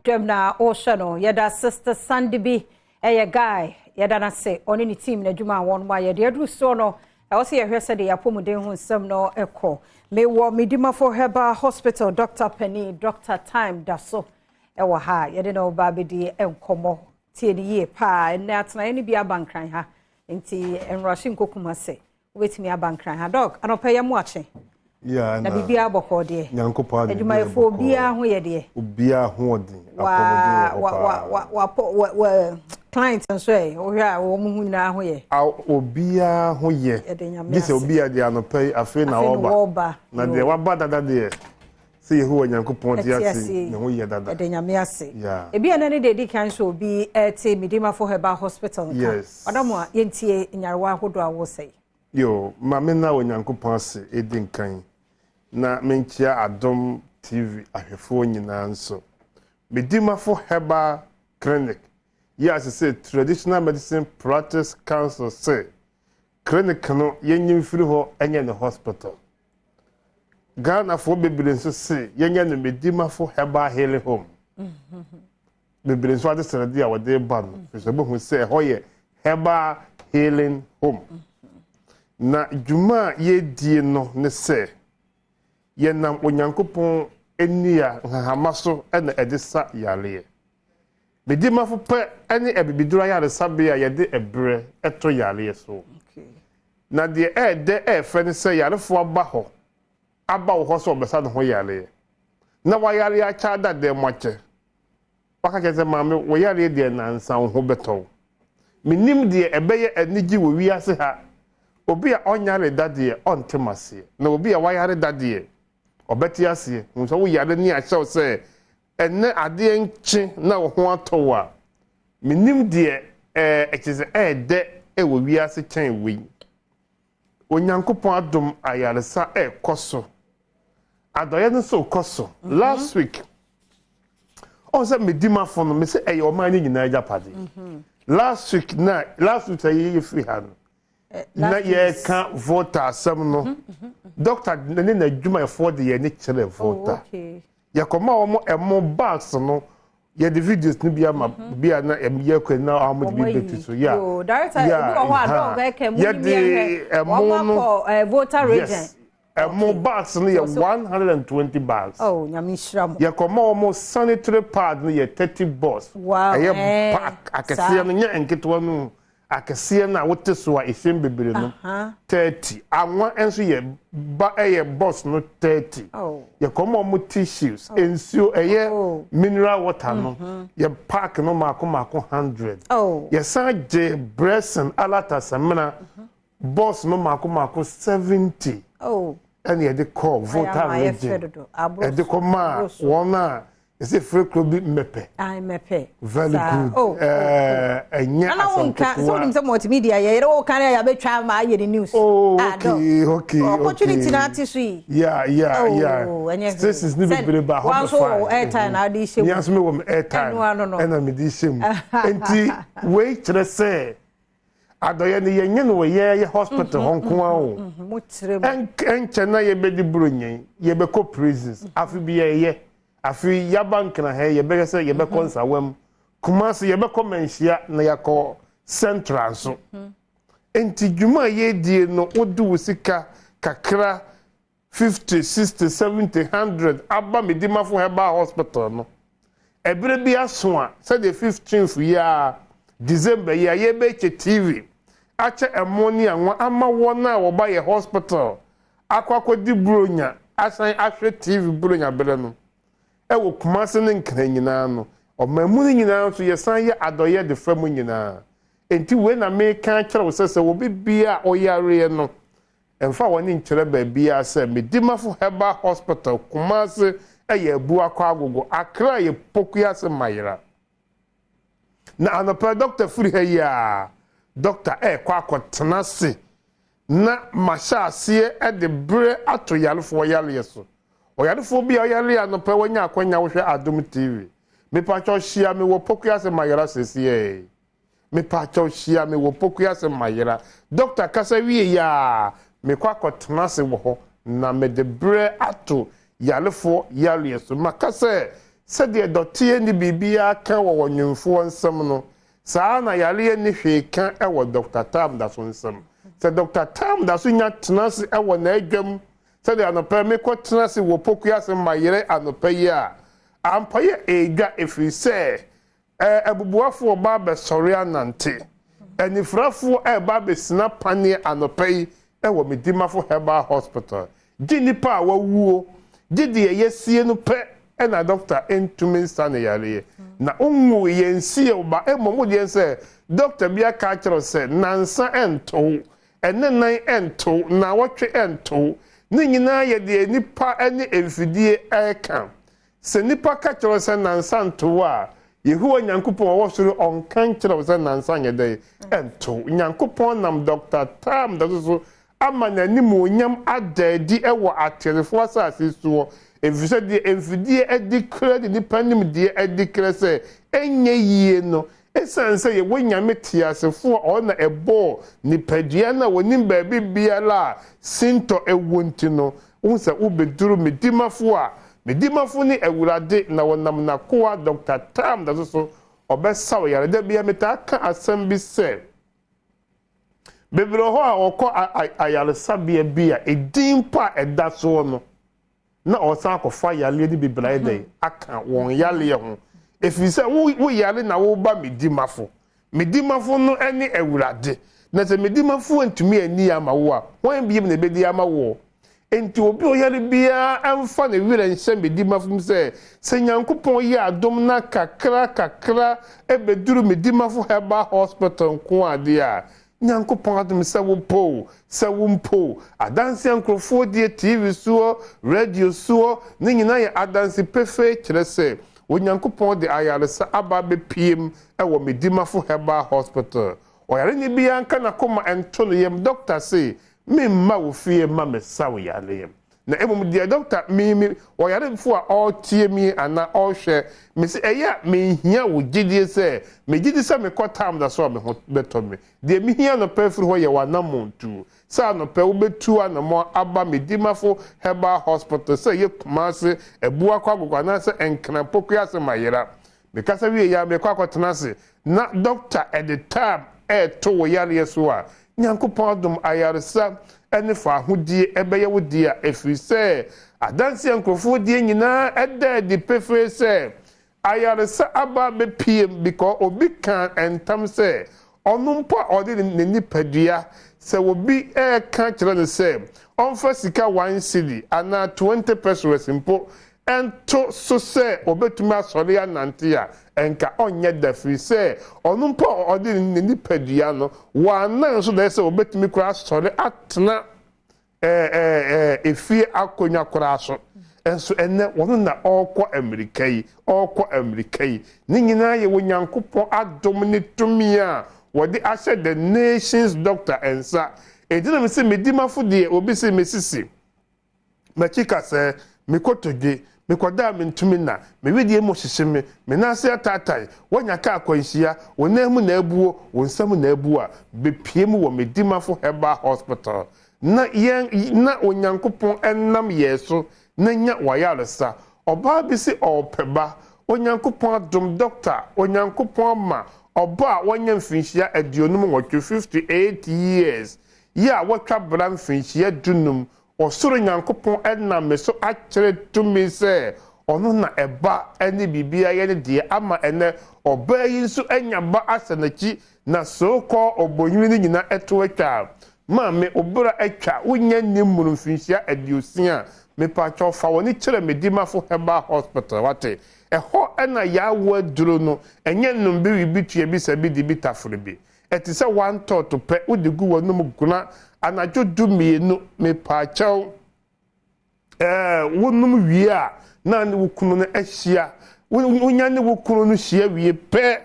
Dwam na ɔrehwɛ no. Yɛda Sister Sandy bi ɛyɛ guy, yɛda no ase, ɔne ne team n'adwuma a wɔn ayɛ deɛ aduru soɔ no. Ɛwɔ sɛ yɛhwɛ sɛdeɛ yɛapɔmuden ho nsɛm no ɛkɔ. Mewɔ Medimafo Herbal Hospital Dr. Penny, Dr. Time da so ɛwɔ ha. Yɛde na ɔba abɛdi nkɔmmɔ. Tie ne yie paa. Ɛnnɛ atenaeɛ no bi aba Nkran ha, nti nwurahye nkokuma sɛ wobɛtumi aba Nkran ha. Doc, anɔpɛ yɛ mo akye. Na biribiara bɔkɔɔ deɛ? Nyankopɔn ade. Adwumayɛfoɔ, obiara ho yɛ deɛ? Obiara ho ɔden, apɔmuden wɔ hɔ paa. Wa client nso ɛ, wohwɛ a wɔn ho nyinaa ho yɛ? Obiara ho yɛ. Yɛde Nyame gye sɛ ase. Obi a deɛ anɔpɛ yi afei na Afei na ɔba. Wɔreba. Na deɛ waba dada deɛ, sɛ Yehowa Nyankopɔn te ɛte ase ase yi, ne ho yɛ dada. Yɛde Nyame ase. Ebi ɛnɛ ne deɛ edi kan so obi ɛte Medimafo Herbal Hospital nka. Ɔdɔm a yɛntie nyarewa ahodoɔ a wɔsɛe. Yo, maame, na wɔ Nyankopɔn ase edi nkan na menkyia Adom TV ahwɛfoɔ nyinaa nso. Medimafo Herbal Clinic yi ase sɛ Traditional Medicine Practice Council sɛ clinic no yɛnyi mfiri hɔ ɛnyɛ ne hospital. Ghanafoɔ bebree nso se yɛnyɛ no Medimafo Herbal Healing Home. Bebree nso ade srɛde a wɔde ba no firi sɛ bohu sɛ ɛhɔ yɛ herbal healing home. Na dwuma a yɛdie no ne sɛ yɛnam Onyankopɔn nnua nhahama so ɛna ɛde sa yareɛ. Medimafo pɛ ne abibiduro ayaresabea a yɛde ɛberɛ ɛto yareɛ so. Na deɛ ɛɛdɛ ɛɛfɛ ne sɛ yarefoɔ aba hɔ, aba wɔ hɔ sɛ ɔbɛsa ne ho yareɛ na wayare akyɛ ada dɛm mu akyɛ, waka kyerɛ sɛ, "Maame, wo yareɛ deɛ, nansa wo ho bɛtɔ wo." Menim deɛ ɛbɛyɛ anigye wɔ wiase ha. Obi a ɔnyare da deɛ, ɔnte aseɛ, na obi a wayare da deɛ, ɔbɛte aseɛ hu sɛ woyare ne ahyɛw sɛ ɛnɛ adeɛ nkye na wo ho atɔ wo a. Menim deɛ ɛkyerɛ sɛ ɛɛdɛ ɛwɔ wiase kyɛn wei. Onyankopɔn adom, ayaresa ɛɛkɔ so, adɔyɛ no nso kɔ so. Last week ɔn sɛ Medimafo no, me sɛ ɛyɛ ɔman no nyinaa agyapade. Last week, na last week sɛ yɛyɛ firi ha no na yɛreka Volta asɛm no, doctor ne n'adwumayɛfoɔ de yɛn ani kyerɛ Volta. Yɛkɔma wɔn ɛmo bags no, yɛde videos no bi ama bi a na yɛkɔ na wɔn de bi bɛtu so ya. Yɛde ɛmo no Volta Region. Yes, ɛmo bags no yɛ 120 bags. Oh, Nyame nhyira mo. Yɛkɔma wɔn sanitary pad no yɛ 30 box. Ɛyɛ pack akɛseɛ no, nyɛ nketewa no, akɛseɛ no a wote so a ehyɛn bebree no, 30. Anwa nso yɛ ba ɛyɛ box no 30. Yɛkɔma wɔn tissues, nsuo ɛyɛ mineral water no, yɛ pack no mako mako 100. Yɛsan gye Blessing alata samina box no mako mako 70. Ɛna yɛde kɔɔ Volta Region, ɛde kɔ maa wɔn a yɛsɛ fere kuro bi Mmɛpɛ. Mmɛpɛ. Very good. Ɛɛ, ɛnyɛ asɛm ketewa. Sɛ wonim sɛ multimedia yɛ yɛrɛ wo kan yɛ yɛabɛtwa ama ayɛ ne news. Oh, okay. Opportunity na ate so yi. Yeah, stations ni bebree ba hɔ. Wɔn nso wɔ airtime na ade hyɛ mu. Ní aso mi wɔ mi airtime ɛna mi de hyɛ mu. Nti wei kyerɛ sɛ adɔyɛ no, yɛnyɛ no wɔ yɛyɛ hospital hɔ nko ara o. Ɛnkyɛ na yɛbɛdi Buronya, yɛbɛkɔ prisons. Afi bi yɛyɛ afi yaba Nkran ha, yɛbɛyɛ sɛ yɛbɛkɔ Nsawam, Kumasi, yɛbɛkɔ Manhyia na yɛakɔ Central nso. Nti dwuma a yɛdie no, wode wo sika kakra, 50, 60, 70, 100, aba Medimafo Herbal Hospital no, ɛberɛ bi aso a, sɛdeɛ 15th yi a December yi a yɛbɛkyɛ TV, akyɛ ɛmo ne anwa ama wɔn a wɔba yɛ hospital akɔ akɔdi Buronya, asan ahwɛ TV Buronya berɛ no ɛwɔ Kumase ne Nkran nyinaa no, ɔman mu no nyinaa nso, yɛsan yɛ adɔyɛ de fa mu nyinaa. Nti wei na meka kyerɛ wo sɛ obi bia a ɔyareɛ no, ɛmfa wɔne nkyerɛ baabiara sɛ Medimafo Herbal Hospital, Kumase ɛyɛ Abuakɔ Agogo, Akra yɛ Pokuase Mayera. Na anɔpɛ doctor firi ha yi a, doctor ɛɛkɔ akɔtena ase na mahyɛ aseɛ ɛde berɛ ato yarefoɔ yareɛ so. Ɔyarefoɔ bi a ɔyare anɔpɛ, wanya akwanya wohwɛ Adom TV, mepakyɛw hyia me wɔ Pokuase Mayera sesiɛ. Mepakyɛw hyia me wɔ Pokuase Mayera. Doctor kasa wie yi a, mekɔ akɔtena ase wɔ hɔ na mede berɛ ato yarefoɔ yareɛ so. Maka sɛ Sɛdeɛ dɔteɛ nni biribiara ka wɔ ɔnwemfoɔ nsam no, saa ara na yareɛ nni hwee ka wɔ Dɔkta Tam Daso nsam. Sɛ Dɔkta Tam Daso nya tena ase wɔ n'adwam sɛdeɛ anɔpa yi mekɔtena ase wɔ Pokuase mayerɛ anɔpa yi a, ampa yɛ ɛredwa ɛfiri sɛ Abubuafoɔ reba abɛsɔre anante. Anifirafoɔ reba abɛsina paneɛ anɔpa yi wɔ Medimafo Herbal Hospital. Gye nnipa a wɔawuo, gye deɛ yɛasie no pɛ na dɔkta ntumi nsa no yareɛ. Na wonwui, yɛnsie wo ba, mmom wo deɛ ne sɛ dɔkta bi aka akyerɛ wo sɛ nansa nto wo, ɛne nan nto wo, nnawɔtwe nto wo. Ne nyinaa yɛ deɛ nnipa ne mfidie reka. Sɛ nnipa ka kyerɛ wo sɛ nnansa nto wo a, Yehowa Nyankopɔn a ɔwɔ soro ɔnka nkyerɛ wo sɛ nnansa nyɛ dɛn? Nto wo. Nyankopɔn nam Dɔkta Tam Daso so ama n'animuonyam ada adi wɔ ateasefo asase soɔ, efisɛ deɛ mfidie adi kra ne nnipa nimdeɛ adi kra sɛ ɛnyɛ yie no, esiane sɛ yɛwɔ Nyame teasefo a ɔno na ɛbɔɔ nipadua no a ɔnim baabi biara a sintɔ wɔ nti no, Wohu sɛ wobeduru me dimafo a, me dimafo ne Awurade, na wɔnam n'akoa Dɔkta Tam Daso so, ɔbɛsa wo yare. Da biara metaa ka asɛm bi sɛ, bebree wɔ hɔ a wɔkɔ ayaresabea bi a, edin mpo a ɛda soɔ no, na wɔsan akɔfa yareɛ no bebree ayɛ dɛn aka wɔn yareɛ ho. Ɛfiri sɛ wo wo yare na woba me dimafo. Me dimafo no ne Awurade. Na sɛ me dimafo antumi anni ama wo a, hwan bio na ebedi ama woɔ? Enti obi a ɔyare biara mfa ne werɛ nhyɛ me dimafo mu sɛ, sɛ Nyankopɔn yɛ adom na kakra kakra ɛbɛduru me dimafo Herbal Hospital nko ara deɛ a, Nyankopɔn adom sɛ wopɛ o, sɛ wompɛ o, adanse a nkurɔfoɔ die TV soɔ, radio soɔ, ne nyinaa yɛ adanse pefee kyerɛ sɛ Onyankopɔn de ayaresa aba abɛpiem wɔ Medimafo Herbal Hospital. Ɔyareni biara nka n'akoma nto ne yam, dɔkta se, Memma wo fie mma mesa wo yareɛ. Na mmom deɛ dɔkta me me ɔyarefo a ɔretie me anaa ɔrehwɛ me se ɛyɛ a menhia wo gyedie sɛ megye di sɛ mekɔ tam da so a me ho bɛtɔ me. Deɛ mehia anɔpa afiri hɔ yɛ w'anammɔntuo. Sɛ anɔpa wobɛtu anammɔn aba Medimafo Herbal Hospital sɛ ɛyɛ Kumase, Abuakwa Agogo anaasɛ Nkran Pokuase Mayera. Mekasa wie yi ara merekɔ akɔtena ase na dɔkta de tab reto wo yareɛ so a, Nyankopɔn adom ayaresa ne fawohodie bɛyɛ wo dea ɛfiri sɛ adanseɛ a nkurɔfoɔ die nyinaa da adi pefee sɛ ayaresa aba abɛpiem because obi kaa ntam sɛ ɔno mpo a ɔde ne nipadua sɛ obi reka kyerɛ no sɛ ɔmfa sika one cedi anaa 20 pesewas mpo nto so sɛ obetumi asɔre anante a, anka ɔnyɛ da, ɛfiri sɛ ɔno mpo a ɔde ne nipadua no, wannan so daeɛ sɛ obetumi koraa asɔre atena efie akonnwa koraa so. Nso ɛnnɛ, ɔno na ɔrekɔ mmirika yi, ɔrekɔ mmirika yi. Ne nyinaa yɛ Onyankopɔn adom ne tumi a wɔde ahyɛ The Nation's Doctor nsa. Enti na mese me dimafo deɛ, obi se mesisi. M'akyi kasɛɛ, me kotodwe, mekɔda a mentumi nna, me wedeɛ mu hyehye me, me nan ase ataatae, woanya kaa akwanhyia, wo nan mu na abuo, wo nsa mu na abu a, bepue mu wɔ Medimafo Herbal Hospital na yɛn na Onyankopɔn nam yɛn so na nya w'ayaresa. Ɔbaa bi se ɔɔpɛ ba, Onyankopɔn adom, dɔkta, Onyankopɔn ama ɔba a wanya mfinhyia 58, 58 years, yi a watwa bra mfinhyia dunum, Ɔsoro Nyankopɔn nam me so akyerɛ tumi sɛ ɔno na ɛba ne biribiara yɛ ne deɛ ama ɛnnɛ ɔbaa yi nso anya ba ahyɛ n'akyi na so kɔ ɔbɔnyini no nyina ɛto atwa. Maame wo bra atwa wonya nni mmoro mfinhyia 60 mepakyɛw fa w'ani kyerɛ Medimafo Herbal Hospital wate ɛhɔ na yɛawo aduro no ɛnyɛ nnom bi we bi tua bi sa bi di bi taforo bi Ɛte sɛ wantɔɔto pɛ wode gu w'anom gona anadwo 12 mepaakyɛw ɛɛ wonom wie a na ne wo kunu no ahyia wonya ne wo kunu no hyia wie pɛ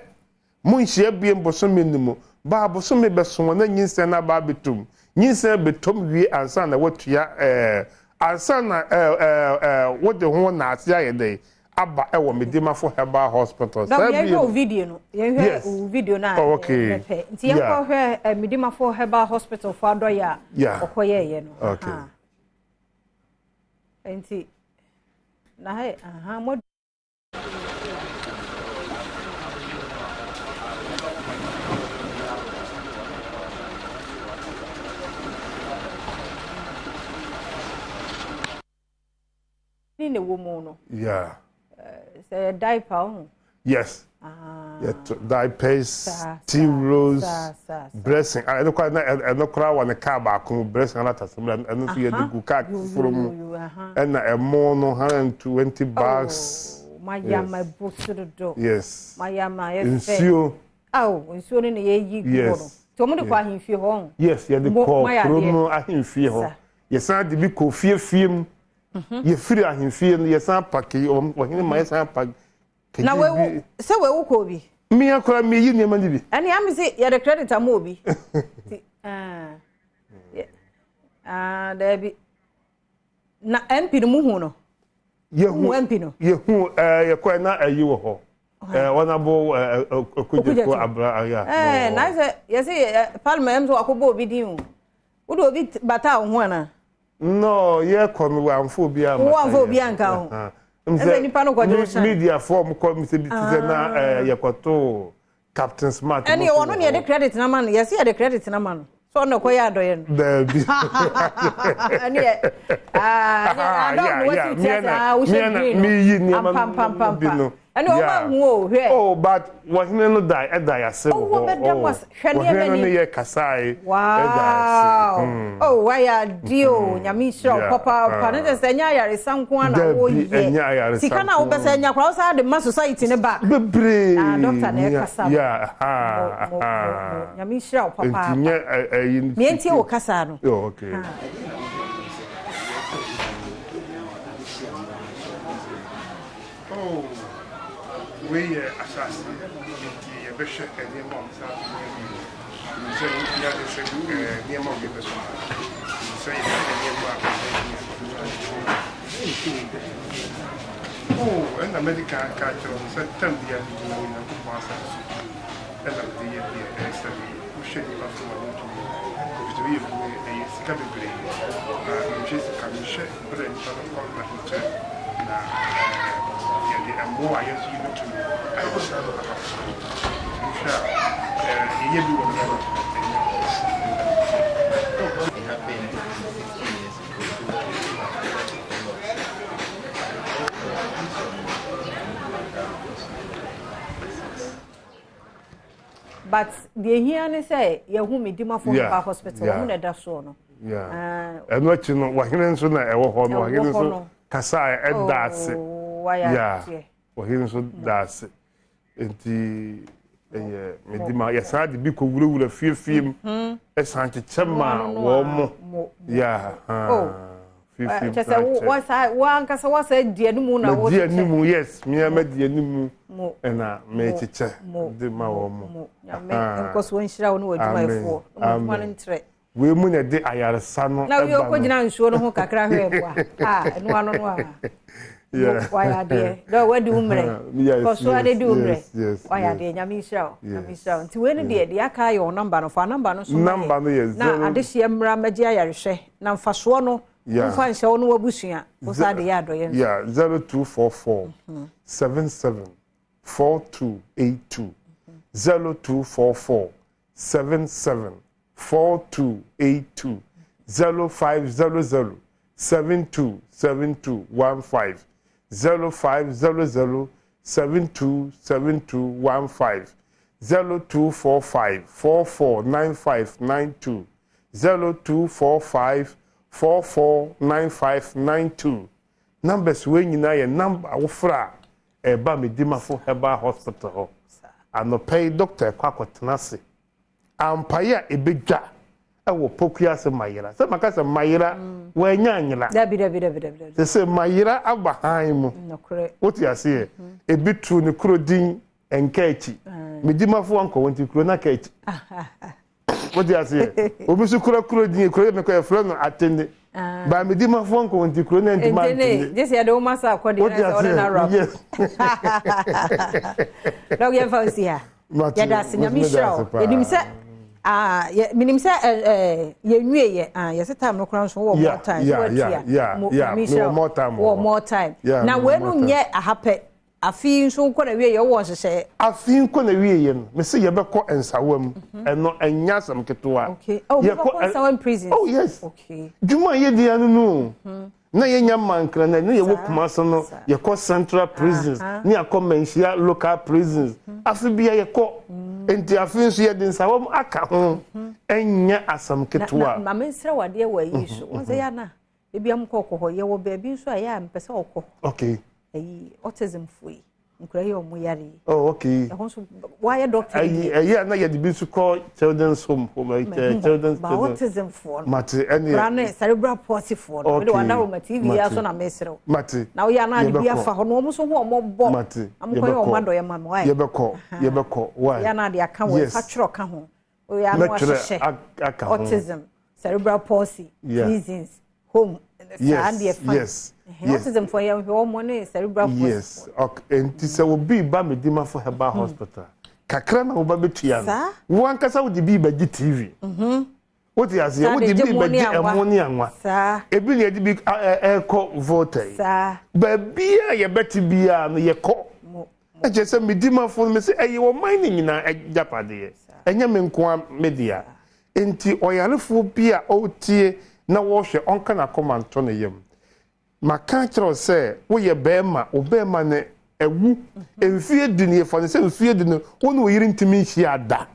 monhyia biem bosome no mu baa bosome bɛso na nyinsɛn no aba abɛtom nyinsɛn bɛtom wie ansa na woatua ɛɛ ansa na ɛɛ ɛɛ wode ho na ase ayɛ dɛn aba wɔ Medimafo Herbal Hospital. Dɔm yɛn hwɛ o video no yɛn hwɛ o video no a oh, okay. mɛpɛ nti yɛn kɔ hwɛ eh, Medimafo Herbal Hospital fo adɔyɛ a ɔkɔ yɛɛyɛ no. Okay. Nti na ha aha mo. Ne na ɛwɔ mu no. Yeah. Sɛ yɛ diaper ɔho. Yes. Ah. Yɛ diapers, tea rolls, dressing. Ah, ɛno koraa na ɛno koraa wɔ ne kaa baako mu dressing ana tasɛm ɛno nso yɛde gu kaa foforɔ mu. Ɛna ɛmo no 120 bags. Oh, mayama ɛbo so dodo. Yes. Mayama ɛfɛ. Nsuo. Aw, nsuo no na yɛyi gu hɔ no. Nti wɔn de kɔ ahemfie hɔ ɔho. Yes, yɛde kɔ kurom no ahemfie hɔ. Yɛsan de bi kɔ fie fie mu. Mhm. Yɛfiri ahemfie no yɛsan pake ɔhene ma yɛsan pake. Na wewu sɛ wewu kɔ obi. Mmea koraa meyi nneɛma no bi. Ɛne ame se yɛde credit ama obi. Ah, ah, daabi. Na MP no muhu no. Yɛhu MP no. Yɛhu ɛɛ yɛkɔ na ɛyi wɔ hɔ. Ɛɛ wɔn abo ɛɛ Okudzeto abra aya. Ɛɛ na sɛ yɛsɛ parliament ɛm sɛ wakɔbɔ obi din o. Wode obi bata wo ho anaa? No, yɛkɔ no wamfa obi amma. Wo wamfa obi anka ho. Ɛsɛ nipa no kɔgye wo hyɛn. Media fo ɔmo kɔ mi sɛ bi ti sɛ na ah. yɛkɔto Captain Smart. Ɛne ɔno ne yɛde credit na ma no yɛsɛ yɛde credit na ma no sɛ ɔno ɛkɔyɛ adɔyɛ no. Daabi. Ɛne yɛ adɔm no wasi tia sɛ ah wohyɛ green no. Meyi nneɛma bi no. Ɛne ɔmo ahu o hwɛ. Oh but wɔhene no da ɛda yase wɔ hɔ. Ɔwɔ bɛda mo ase hwɛ nneɛma ni. Wɔhene no ne yɛ kasae ɛda ase. Wow oh wayɛ adeɛ o nyame nhyira wo papaapa ne kyɛ sɛ ɛnyɛ ayaresa nko ara na woyɛ sika no a wopɛ sɛ anya koraa wo saa de ma society ne back. Bebree. Ah doctor na ɛkasa no. Mo mo mo nyame nhyira wo papaapa. Nti nyɛ ɛyi. Meɛntie wo kasa no. Oh okay. Oh, wei yɛ ahyɛaseɛ, enti yɛbɛhwɛ nneɛma a wɔsan so yɛ bio. Menim sɛ wohia de sɛ nneɛma a yɛbɛso ha. Menim sɛ yɛbɛhwɛ nneɛma a ɛhia Oh, ɛna madi kan aka akyerɛ wo sɛ tam biara megyina Onyankopɔn asɛm so ɛna mede yɛ deɛ ɛyɛ sɛ meyɛ. Wohwɛ nnipa so a wontumi nyɛ, efisɛ woyɛ adwuma yi ɛyɛ sika bebree. Na menhwɛ sika, mehwɛ berɛ a nnipa no kɔ n'ahokyerɛ mu, na yɛde mmoa a yɛn nso yɛbɛtumi ayɛ no aba so. Nti wohwɛ a, yɛyɛ bi wɔ Ghana but ɛnyɛ sɛdeɛ It happened 60 years ago, so we have learned a lot. But deɛ ehia ne sɛ yɛhu Medimafo Herbal Hospital wɔn na ɛda soɔ no. Ɛno akyi no wɔhene nso na ɛwɔ hɔ no wɔhene nso kasa a ɛda ase. Oh, wɔhene nso da ase nti ɛyɛ Medima yɛsan de bi kɔ wurawura fiefie mu mhm. ɛsan kyekyɛ ma wɔn mo ya. Oh. Kyɛ sɛ wankasa wasa di animu na wɔkyekyɛ. Di animu yes mmea ma di animu ɛna mekyekyɛ de ma wɔn mo. Nyame nkɔsoɔ nhyira wo ne w'adwumayɛfoɔ na mo adwuma no ntrɛ. Wei mu na ɛde ayaresa no na ɛba no. Na wei ɔkɔgyina nsuo no ho kakra hwɛ boa a ɛno ano no a. Wayɛ adeɛ dɛ wadi wo mmerɛ kɔso ade di wo mmerɛ wayɛ adeɛ nyame nhyira wo nyame nhyira wo nti wei no deɛ deɛ aka yɛ wo namba no fa namba no so ma yɛ na adehyeɛ mmra mmɛgye ayarehwɛ na mfasoɔ no womfa nhyɛ wo ne w'abusua wo saa de yɛ adɔyɛ nso. Yeah, 0244 77 4282 0244 77 4282 0500 72 72 15 0500 72 72 15 0245 44 95 92 0245 44 95 92 Numbers wei nyinaa yɛ number a wofrɛ a ɛreba Medimafo Herbal Hospital hɔ. Anɔpa yi dɔkta ɛkɔ akɔtena ase. Ampaeɛ a ɛbɛdwa wɔ Pokuase Mayera. Sɛ maka sɛ Mayera, wɔanya anyera. Dabi, dabi, dabi, dabi, dabi. Sɛ sɛ Mayera aba hann mu. Nokorɛ. Wote aseɛ? Ebi tu ne kuro din nka akyi. Medimafo ankɔ hɔ nti kuro no aka akyi. Wote aseɛ? Obi nso kura kuro din, kuro yɛ mekɔ yɛfrɛ no Atene. Ah. Ba Medimafoɔ nkɔ nti kuro no ntoma Ntene. Gye sɛ yɛde wo ma sa akɔ deɛ na sɛ ɔne no awura. Yes. Dɔk yɛmfa nsi ha. Yɛda ase Nyame nhyira wo. Yɛnim sɛ ah, menim sɛ yɛnwie yɛ ah, yɛsɛ time no koraa nso wɔ more time. So watua. Nyame nhyira wo. Wɔ more time. Na wei no nyɛ aha pɛ. Afe yi nso nkɔ n'awieeɛ, wowɔ nhyehyɛeɛ? Afe yi nkɔ n'awieeɛ no, mese yɛbɛkɔ Nsawam. Ɛno, ɛnyɛ asɛm ketewa. Okay. Oh, mobɛkɔ Nsawam prisons? Oh, yes. Okay. Dwuma a yɛdi ano no o. Na yɛnya Mankra na na yɛwɔ Kumasi no, yɛkɔ Central prisons, ne yɛakɔ Manhyia local prisons. Afe biara yɛkɔ. Enti afe nso yɛde Nsawam aka ho. Ɛnyɛ asɛm ketewa. Na, na ma mensrɛ wo adeɛ wɔ ayi so. Wɔn sɛ yɛ ana, ebi a mokɔ kɔ hɔ, yɛwɔ baabi nso a ɛyɛ a mepɛ sɛ ɔkɔ. Okay. Ayi, autism foɔ yi, nkura yi a wɔn yare yi. Oh, okay. Ɛhɔ nso, wayɛ doctor yi. Ayi, ɛyɛ a na yɛde bi nso kɔ children's home, home, eh, children's. Ba autism foɔ no. Mate, ɛne. Kura ne cerebral palsy foɔ no. Okay. Mede wada Roma TV yi aso na mesrɛ wo. Mate. Na woyɛ anaa de bi afa hɔ na wɔn nso ho wɔn bɔ. Mate. Na mo kɔ yɛ wɔn adɔyɛ ma no. Why? Yɛbɛkɔ, yɛbɛkɔ. Why? Yɛ anaa de aka wɔ, fa twerɛ ka ho. Oyɛ ano ahyehyɛ. Autism, cerebral palsy, prisons, home. Saa deɛ fine. Yes. Yes. Autism fo yɛn hwɛ wɔn ne cerebral palsy. Yes. Okay. Nti sɛ obi ba Medimafo Herbal hmm. Hospital, kakra na woba bɛtua no. Wo ankasa wode bi bɛgye TV. Mhm. Wote aseɛ wode bi bɛgye ɛmo ne anwa. Ebi na yɛde bi ɛkɔ Volta yi. Baabi a yɛbɛte biara no yɛkɔ. Ɛkyerɛ sɛ Medimafo no mese ɛyɛ ɔman no nyinaa agyapadeɛ. Ɛnyɛ me nko ara me dea. Enti ɔyarefoɔ bi a ɔretie na ɔrehwɛ ɔnka n'akoma nto ne yam. Maka akyerɛ wo sɛ woyɛ barima, wo barima no awu. Mfeɛ du nie, fa no sɛ mfeɛ du no wo ne wo yere ntumi nhyia da.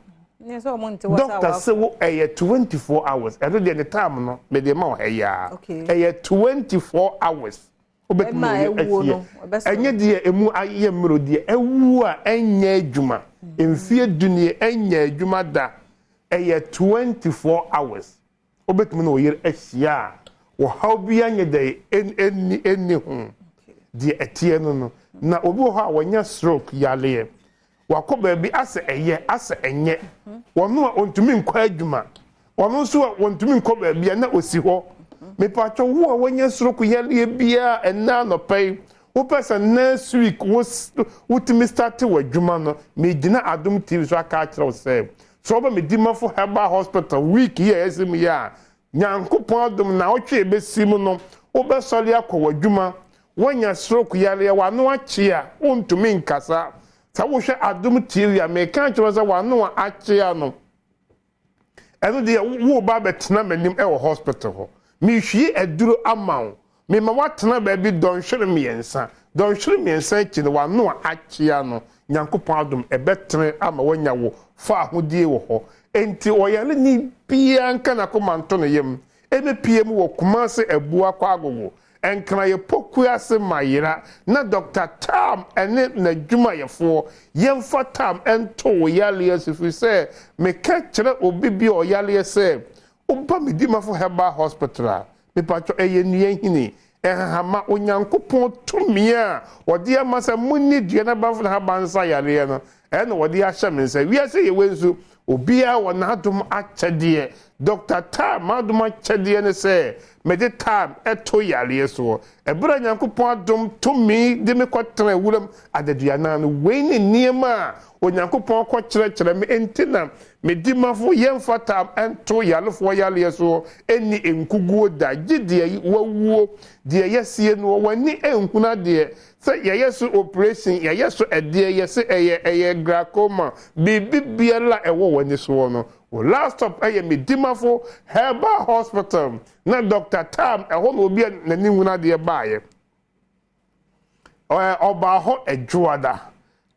Doctor se wo ɛyɛ 24 hours, ɛno deɛ ne time no mede ma wo ha yi ara. Ɛyɛ 24 hours. Wobɛtumi ne wo yere ahyia. Ɛnyɛ deɛ ɛmu ayɛ mmerɛ, deɛ awu a ɛnyɛ adwuma. Mfeɛ du nie ɛnyɛ adwuma da. Ɛyɛ 24 hours. Wobɛtumi ne wo yere ahyia a ɔhaw biara nyɛ dɛn ɛnni ɛnni ho. Deɛ ɛteɛ no no. Na obi wɔ hɔ a wanya stroke yareɛ. Wakɔ baabi asɛ ɛyɛ asɛ ɛnyɛ. Ɔno a ɔntumi nkɔ adwuma. Ɔno nso a ɔntumi nkɔ baabi a na ɔsi hɔ. Mepatwɔ wo a wanya stroke yareɛ biara ɛnnɛ anɔpa yi, wopɛ sɛ next week wo wotumi starte w'adwuma no, megyina Adom TV so aka akyerɛ wo sɛ, sɛ woba Medimafo Herbal Hospital week yi a yɛasi mu yi a, Nyankopɔn adom naawɔtwe a ɛbɛsi mu no, wobɛsɔre akɔ w'adwuma. Woanya stroke yareɛ, w'ano akyea, wontumi nkasa. Sɛ wohwɛ Adom TV a, meka akyerɛ wo sɛ w'ano a akyea no, Ɛno deɛ woreba abɛtena m'anim wɔ hospital hɔ. Mehwie aduro ama wo. Mema woatena baabi dɔnhwere mmiɛnsa. Dɔnhwere mmiɛnsa akyi no, w'ano a akyea no, Nyankopɔn adom, ɛbɛtene ama woanya wo faahodie wɔ hɔ. Enti ɔyareni biara nka n'akoma nto ne yam. Ɛbɛpue mu wɔ Kumasi Abuakwa Agogo Nkrayɛ Pokuase Mayera na Dɔkta Tam ne n'adwumayɛfoɔ yɛmfa Tam nto wo yareɛ so firi sɛ meka kyerɛ obi bi a ɔyareɛ sɛ woba Medimafo Herbal Hospital a mepakyɛ ɛyɛ nnua nhini, nhahama, Onyankopɔn tumi a ɔde ama sɛ monni dua no aba mfa n'ahaban nsa yareɛ no ɛna wɔde ahyɛ me nsa. Wiase yɛ wei nso, obiara wɔ n'adom akyɛdeɛ. Dɔkta Taa, m'adom akyɛdeɛ ne sɛ mede Taa to yareɛ soɔ. Ɛberɛ a Nyankopɔn adom tumi de me kɔtenaa wuram adaduanan no, wei ne nneɛma a Onyankopɔn kɔkyerɛkyerɛ me enti na medimafo yɛmfa Taa nto yarefoɔ yareɛ soɔ nni nkuguo da, gye deɛ wawuo, deɛ yɛasie noɔ, w'ani nhunu adeɛ, Sɛ yɛyɛ so operation, yɛyɛ so ɛdeɛ, yɛse ɛyɛ ɛyɛ glaucoma, biribi biara a ɛwɔ w'ani soɔ no, wo last stop ɛyɛ Medimafo Herbal Hospital na Doctor Tam, ɛhɔ na obi a n'ani nhunu adeɛ baeɛ. Ɛɛ ɔbaa hɔ Ɛdwoada,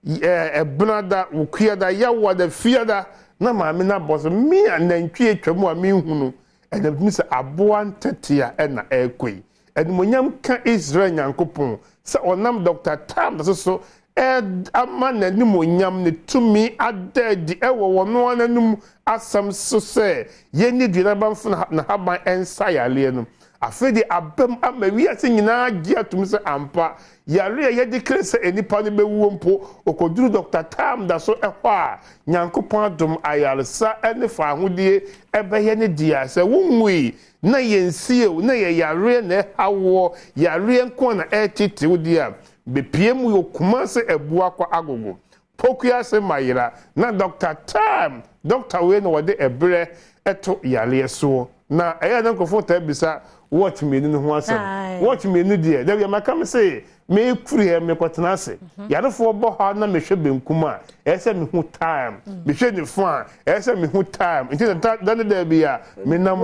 ɛɛ Ɛbenada, Wukuada, Yawoada, Fiada, na maame no abɔ so, me a nantwie atwa mu a menhunu, ɛna metumi sɛ aboa ntɛtea ɛna ɛrekɔ yi. Animuonyam nka Israel Nyankopɔn sɛ ɔnam Dɔkta Tams so ama n'animuonyam ne tumi ada adi wɔ ɔno ara n'anom asɛm so sɛ yɛnni dua n'aba mfa n'ahaban nsa yareɛ no. Afei deɛ abam ama wiase nyinaa agye atom sɛ ampa, yareɛ a yɛde kere sɛ nnipa no bɛwuo mpo, ɔkɔduru Dɔkta Tam da so hɔ a, Nyankopɔn adom ayaresa ne faahodie bɛyɛ ne dea. Sɛ wonwui Na yɛnsie wo, na yɛ yareɛ na ɛha woɔ, yareɛ nko ara na ɛretete wo deɛ a, bɛpue mu wɔ Kumase Abuakwa Agogo, Pokuase Mayera, na Dɔkta Time, dɔkta wei na wɔde ɛberɛ to yareɛ soɔ. Na ɛyɛ a na nkurɔfoɔ taa bisa watch mmienu no ho asɛm. Watch mmienu deɛ, da bi a maka me se, Mefiri ha mekɔtena ase. Yarefoɔ bɔ hɔ na mehwɛ benkum a, ɛyɛ sɛ mehu time. Mehwɛ nifa a, ɛyɛ sɛ mehu time. Nti na da ne da bi a menam a,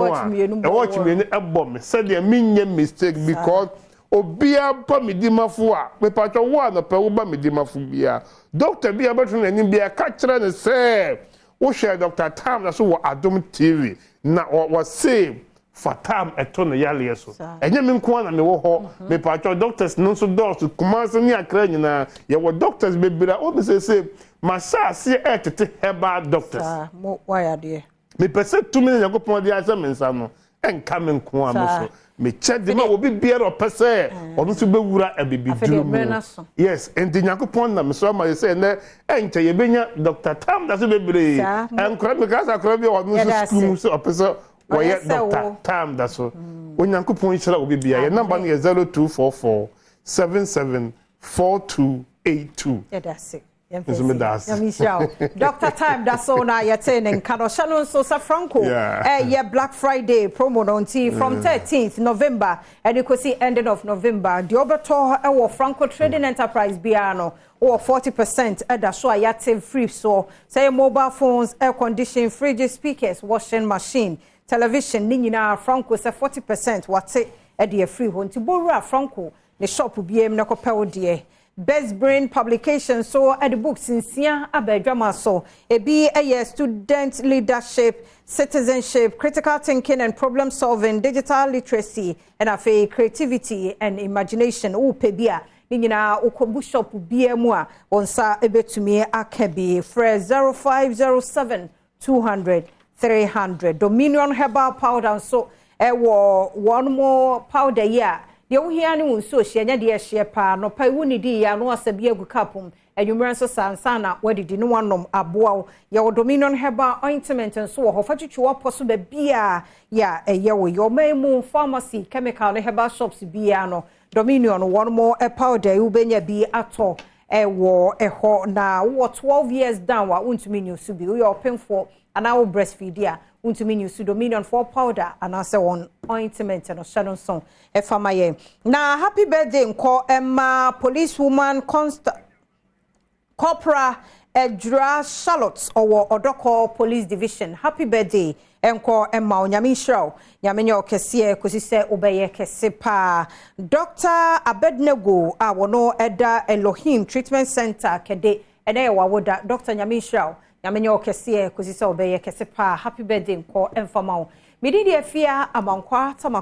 watch mmienu ɛbɔ me sɛdeɛ menyɛ mistake because obiara ba me dimafo a, mepatwa wo a nɔpɛ wo ba me dimafo biara. Doctor bi a bɛto n'anim biara, ka kyerɛ no sɛ wohwɛ Dr. Tam na so wɔ Adom TV na wɔse fa tam ɛto no yaleɛ so. Ɛnyɛ me nko ara na mewɔ hɔ. Mepatwa, doctors no nso dɔɔso. Kumase ne Akra nyinaa yɛwɔ doctors bebree a wɔn sɛ mahyɛ aseɛ ɛɛtete herbal doctors. Saa mo wayɛ adeɛ. Mepɛ sɛ tumi ne Nyankopɔn de ahyɛ me nsa no ɛnka me nko a me so mekyɛ de ma obi biara ɔpɛ sɛ ɔno nso bɛwura abibiduro mu. Yes, nti Nyankopɔn nam so ama yɛ sɛ ɛnɛ ɛnkyɛ yɛbɛnya Dr. Tam da so bebree. Nkora meka sɛ akora bi a ɔno nso sukuu mu sɛ ɔpɛ sɛ wɔyɛ Dr. Tam da so. Onyankopɔn nhyira obi biara. Yɛ number no yɛ 0244 77 4282. Yɛda ase. Nso meda ase. Nyame nhyira wo. Dr. Time da so na yɛte ne nka no. Ɔhyɛ no nso sɛ Franco ɛyɛ Black Friday promo no, nti from 13th November ɛde kɔsi ending of November, deɛ ɔbɛtɔ ɛwɔ Franco Trading Enterprise biara no, wɔ 40% ɛda so a yɛate free soɔ. Sɛ yɛ mobile phones, air condition, fridge, speakers, washing machine, television ne nyinaa, Franco sɛ 40% wate ɛde afiri hɔ. Nti bɔwura Franco ne shop biara mu na kɔpɛ wo deɛ. Best Brain Publication so ɛde books 6 aba adwama so. Ebi ɛyɛ student leadership, citizenship, critical thinking and problem solving, digital literacy, ɛna afei creativity and imagination. Wopɛ bi a, ne nyinaa wokɔ bookshop biara mu a, wɔn nsa ebɛtumi aka bi. Frɛ 0507 200 300. Dominion Herbal Powder nso ɛwɔ wɔn mo powder yi a, deɛ wohia ne wo nsuo hyɛ nyɛ deɛ ɛhyeɛ paa. Nɔpa yi ne di yɛ ano asɛ bi agu cup mu, anwummerɛ nso saa nsa na wadidi ne wanom aboa wo. Yɛwɔ Dominion Herbal Ointment nso wɔ hɔ, fa twitwi wɔpɔ so baabi a yɛ a ɛyɛ wo yɛ. Ɔman mu pharmacy, chemical ne herbal shops biara no, Dominion wɔn mo powder yi wobɛnya bi atɔ ɛwɔ ɛhɔ. Na wowɔ 12 years down a, wontumi nyɛ so bi. Woyɛ ɔpemfoɔ anaa wo breastfeed a, wontumi nyɛ so Dominion for powder anaasɛ wɔn ointment no. Hyɛ no nso ɛfa ma yɛn. Na happy birthday nkɔ ɛma police woman const Corporal Edra Charlotte, ɔwɔ Ɔdɔkɔ Police Division. Happy birthday ɛnkɔ ɛma wo. Nyame nhyira wo, Nyame nyɛ ɔkɛseɛ kɔsi sɛ wobɛyɛ kɛse paa. Dr Abednego a wɔno ɛda Elohim Treatment Center kɛde, ɛnɛ yɛ wawoda. Dr, Nyame nhyira wo, Nyame nyɛ ɔkɛseɛ kɔsi sɛ wobɛyɛ kɛse paa. Happy birthday nkɔ ɛmfama wo. Mede deɛ Afia Amankwa Tama.